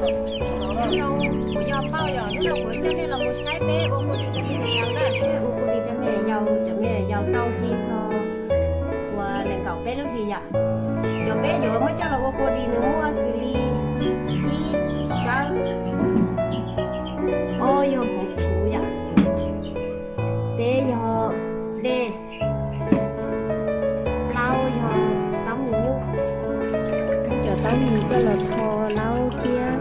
Kuv yog Npauj, yog hnub no kuv coj nej los mus saib peb ua kua dis rau me nyuam yaus na. Peb ua kua dis rau me nyuam yaus, cov me nyuam yaus rau hli txog uas nees nkaum peb lub hli yom. Cov peb yuav muab coj los ua kua dis nws muaj xws li ib, tsawb, ob yog hmoov txhuv yom, peb yog dej, plaub yog taub mis nyuj. Cov taub mis coj los tho laub thiab.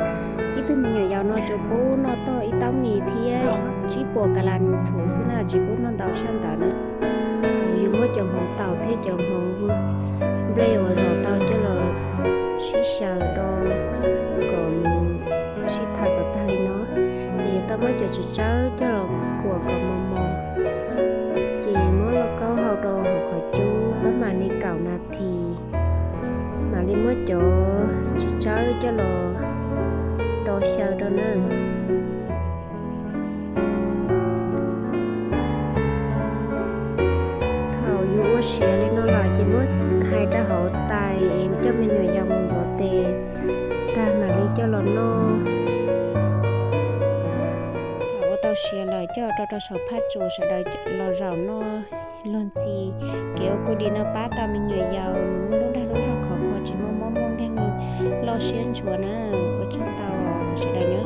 Ib tug me nyuam yaus no tsuas pub noj tog ib taub mis thiab tsib puas ka las txhuv xwb na, tsis pub noj ntau tshaj ntawd na. Yus muab cov hmoov taum thiab cov hmoov nplej uas zom tau coj los sib xyaw do kom nws sib thawm kom tag li no. Ces yuav tau muab cov txiv tsawb coj los kuam kom mos mos, ces muab lauj kaub hau rau hauv qhov cub pab mam li kaum nas this, mam li muab cov txiv tsawb coj los do xyaw rau na. Thaum yus ua siav li no lawm ces muab hais rau hauv tais es coj me nyuam yaus mus ntxuav tes tag mam li coj los noj. Thaum ua tau siav lawm coj rau rau saum phaj tsum sawv daws los zaum noj luag ntxhi. Kev ua kua dis no pab tau me nyuam yaus nws muaj lub dag lub zog khov kho tsis muaj mob muaj nkeeg loj siab ntshuav na. Ua tsaug ntau sawv daws nyob